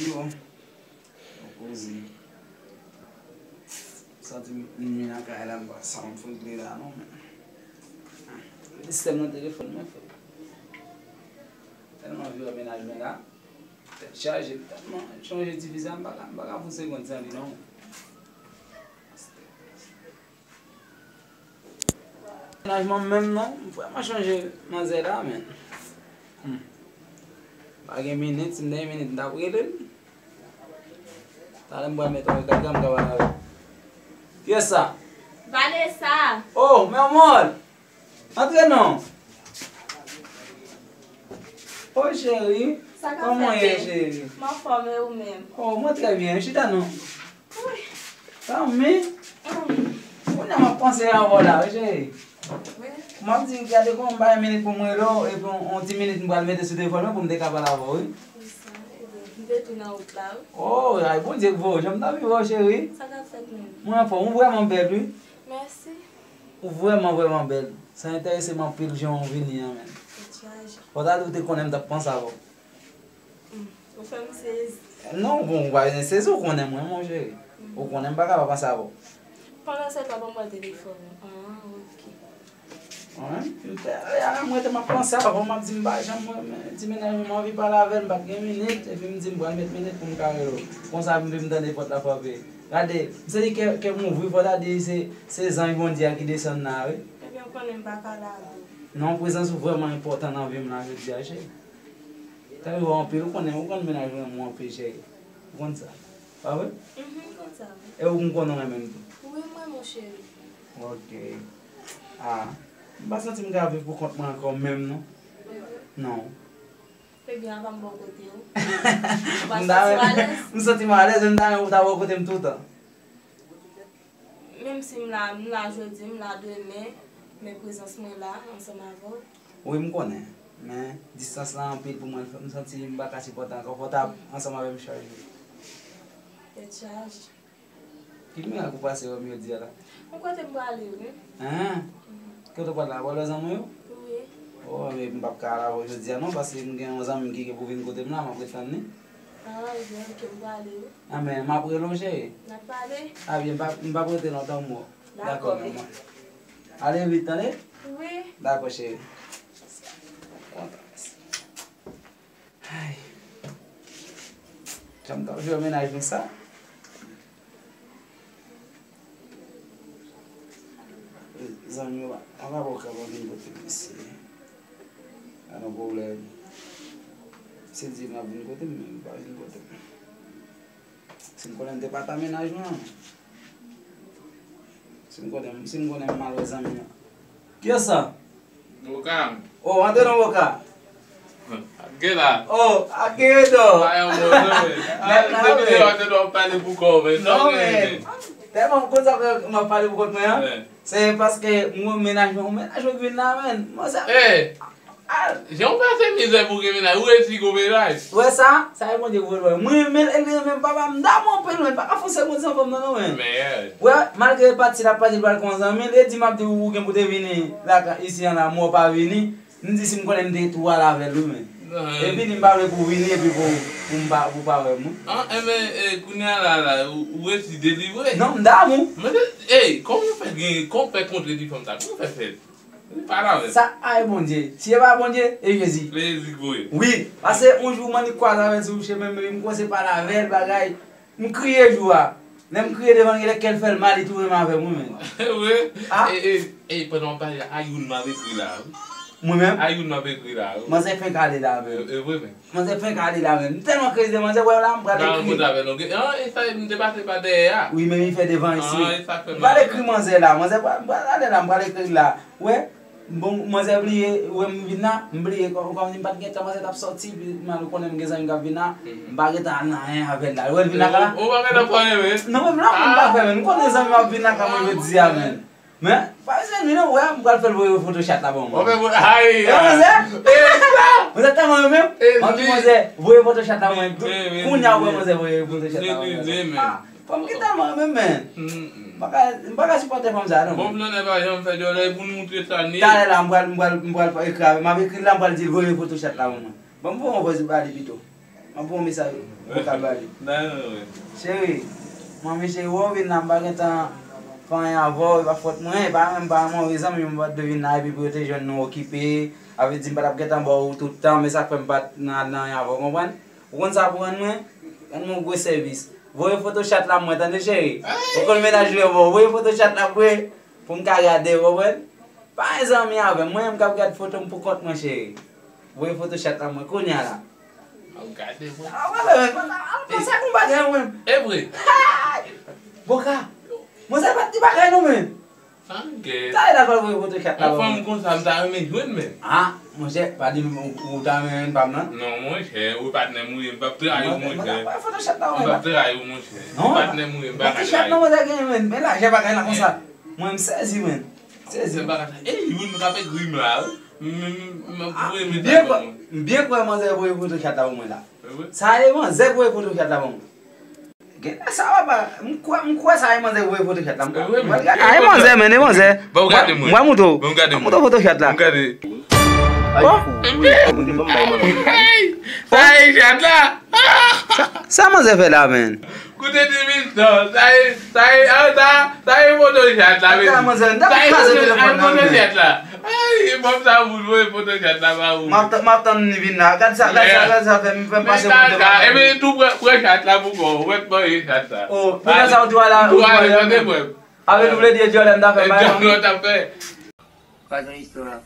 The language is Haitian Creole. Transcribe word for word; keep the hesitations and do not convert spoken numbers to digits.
Yo, koze. Santi m vin nan kay la, m pa sa m fout li la non, men. Sistèm nan telefòn mwen fè. Tèlman vye mennaj mwen la. Tèt chaje, m tèlman chonje ti fi sa, m pa ka, m pa ka fè yon segonn san li non. Mennaj mwen menm non, m vrèman chonje manzè la, men. Hmm. Pa gen minit, si m te gen minit, m t ap rele l. Talè m pral mete yon gad gad m ka pale avè l. Kiyès sa? Vanessa! Oh, men mòl! Antre non! Oh, cheri! Sa k ap fèt, bèl? Kòman w ye, cheri? M anfòm, e ou menm? Oh, mwen trè byen. Chita non. Tanmi, kounye a m ap panse avè w la, wi, cheri. M ap di, gade kòman m pa gen minit pou m rele w, epi yon, yon ti minit m pral mete sou telefòn mwen pou m te ka pale avè w, wi. Konsa, ebyen, m te tou nan wout la, wi. Oh, ay, Bondye k voye w, jan m t ap viv, cheri. Sa k ap fèt menm? Mwen anfòm, ou vrèman bèl, wi. Mèsi. Ou vrèman, vrèman bèl. Sa enterese m anpil jan w vini an, men. Tèt chaje. Fò w ta di w te konnen m t ap panse avè w. Hmm, ou fè m sezi. Non, bon, ou pa bezwen sezi, ou konnen mwen, mon cheri. Ou konnen m pa ka pa panse avè w. Pandan se tan, ban mwen telefòn ou. Ah, ok. Wi, m te, mwen te m ap panse avè w, m ap di m pa janm, mwen, men, ti mennaj mwen, m anvi pale avè l, m pa t gen minit, epi m di m pral met minit pou m ka rele w. Konsa, m vin tande pòt la frape. Gade, m santi kè, kè m ouvri, fò ta di se, se zanj Bondye a ki desann la, wi. Ebyen, ou konnen m pa ka lage w. Non, prezans ou vrèman enpòtan nan vi m la jodi a, cheri. Tanpri, ou anpil, ou konnen, ou konn mennaj mwen renmen w anpil, cheri. Ou konn sa. Pa vre? Mhm, m konn sa, wi. E ou, m konnen w renmen m tou. Wi, m renmen w, cheri. Ok. Ah, m pa santi m ka viv pou kont mwen ankò menm, non. Non. Ebyen, avan m bò kote w. M ta, m santi m alèz, m ta renmen ou ta bò kote m toutan. Menm si m la, m la jodi, m la demen, men prezans mwen la ansanm avè w. Wi, m konnen. Men, distans lan anpil pou mwen, m santi m pa ka sipòte ankò. Fò w ta ansanm avè m chak jou. Tèt chaje. Ki mirak ou pase wè m jodi a la? Yon kote m prale, wi. Hen? Kote w pral la? Pral wè zanmi w yo? Wi. Oh, men m p ap ka al avè w jodi a non, paske m gen yon zanmi m ki gen pou vin kote m la, m ap ret tann li. Ah, ebyen, ok, m prale, wi. Ah, men m ap rele w, cheri. N ap pale. Ah, byen, m p ap, m p ap rete lontan, m wè w. Dakò, men mwen. Ale vit, tande? Wi. Dakò, cheri. Kontan, mèsi. Ay. Jan m t ap jwe mennaj mwen sa. Zanmi yo, avoka pa vin kote m, mesye. Pa gen pwoblèm. Se di m ap vin kote m, men li pa vin kote m. Si m konnen m te pa ta mennaj mwen. Si m konnen, si m konnen m mal wè zanmi an. Kiyès sa? Boka. Oh, antre non, Boka. Ake la. Oh, ake do. Ay, an bon, non, men. Ah, depi yo ate do ap pale pou kò, men. Non, men. Tèlman m konn sa m ap pale pou kont mwen an. Se paske mwen mennaj mwen, mennaj mwen vin la, men. Mwen sa. Eh. Jan w pase mizè pou gen mennaj, ou resi gon mennaj. Ou wè sa? Sa e Bondye ki voye l wè m. Mwen renmen l, e li renmen m, papa m damou anpil, men pa ka fè yon segonn san fanm nan, non, men. Ou wè, malgre pati l ap pati, l pral kon zanmi, l e di m ap di ou gen pou te vini lakay isi an la, men w pa vini. M di si m konnen m te tou al avè l, wi, men. E vini, m pa vle pou w vini, epi pou, pou m pa, pou w pa wè m, wi. Ah, enben, eh, kounye a la, la, ou, ou resi delivre. Non, m damou. Men, eh, kòman w fè gen, kòman w fè kontre ti fanm sa? Kòman w fè fè? Li pale avè l. Sa, ay, Bondye. Si e pa Bondye, e Jezi. E Jezi ki voye l. Wi, paske yon jou m annik kwaze avè l sou chemen m, m kòmanse pale avè l, bagay. M kriye jou a. Lè m kriye devan l, genlè kè l fè l mal, li tou renmen avè m, wi, men. Wi. Ah. E, e, e, pandan w ap pale a, a youn m ap ekri la, wi. Mwen menm? A youn m ap ekri la, wi. Manzè fenk ale la, men. E, e vre, men. Manzè fenk ale la, men. M tèlman krezi de manzè, wè la, m pral ekri. Ba, m konn avè l, non. Ah, e sa, m te pase pa dèyè a. Wi, men li fè devan isi. Ah, e sa k fè m pral ekri manzè la. Manzè, m pral, m pral ale la, m pral ekri l la. Wè, bon, manzè bliye, wè m vin la, m bliye, kò-, kòm si m pa t gen tan, manzè t ap sòti, epi mal ou konnen m gen zanmi k ap vin la, m pa gen tan al nan anyen avè l la. Wè l vin la, la. Ou pa gen tan fè anyen, men. Non, men m la, m pa fè, men. M konnen zanmi m ap vin lakay mwen jodi a, men. Men, pa bezwen vin non, wè, m pral fè l voye foto chat la ban mwen. Ou fè foto, ay, e manzè? E sa! Manzè tèlman renmen m, m ap di manzè, voye foto chat la ban mwen. Kounye a, wè manzè voye foto chat la ban mwen. Ah, fanm ki tèlman renmen m, men. M pa ka, m pa ka sipòte fanm sa, non. Bon, non, pa janm fè djòlè pou nou moutre sa ni. Talè la, m pral, m pral, m pral ekri avè l. M ap ekri l la, m pral di l voye foto chat la ban mwen. Ban m voye yon vòs ba li pito. M ap voye yon mesaj. Ou ka ba li. Nan, nan, nan. Cheri, manmi cheri, wè w vin la, m pa gentan fè anyen avè w, e pa fòt mwen, e pa menm pa mwen, zanmi m pa t dwe vin la, epi pou yo te jwenn nou okipe, avè di m pa t ap gentan ba w tout tan, men sa k fè m pa t nan, nan anyen avè w, konprann? Ou konn sa pou rann mwen? Rann mwen yon gwo sèvis. Voye foto chat la mwen, tande cheri. Ou konn mennaj ou yo ba w. Voye foto chat la mwen pou m ka gade, ou konprann? Pa gen zanmi avè m. Mwen menm k ap gad foto m pou kont mwen, cheri. Voye foto chat la mwen kounye a la. Ap gade mwen. Ah, wè, wè, wè, wè, sa konn bagay mwen. E vre. Boka. Mwen se pa ti bagay non, men. Sa gen. Sa e lakòl voye foto chat la. Yon fanm konsa, m ta renmen jwenn men. Ah, monchè, pa di m ou, ou ta renmen jwenn pa m nan. Non, monchè, ou patnè m ou ye, m p ap trayi w, monchè. Mwen, mwen, mwen, foto chat la, m p ap trayi w, monchè. Non, patnè m ou ye, m pa ka trayi w. Chat nan mwen ta gen, men, men lajè bagay la konsa. Mwen, m sezi, men. Sezi. M pa ka trayi. E youn k ap ekri m la, wi. M, m, m, m, voye mesaj ban mwen. M byen kwè manzè voye foto chat la pou mwen la. Sa e manzè voye foto chat la ban mwen. Gen sa papa, m kwè, m kwè sa e manzè voye foto chat la. M kwè. Mwen gade. A, e manzè, men, e manzè. Bon, gade mwen. Mwen mouto. Bon, gade mwen. Mouto foto chat la. Bon, gade. Bon. Sa e chat la. Sa, sa manzè fè la, men. Koute diviz non, sa e, sa e, ah, sa, sa e foto chat la, men. Sa e foto chat la. Ay, bòm sa moun voye foto chat la ba ou. M ap tann, m ap tann li vin la. Gad sa, gad sa, gad sa, fè m, fè m pase pou devan. Epi tou pran, pran chat la pou kò w, ou mèt manje chat la. Oh, pou sa ou di w la, ou di w la. Avè nou vle di Jordan ta fè bay. Jordan ta fè. Pa gen istwa.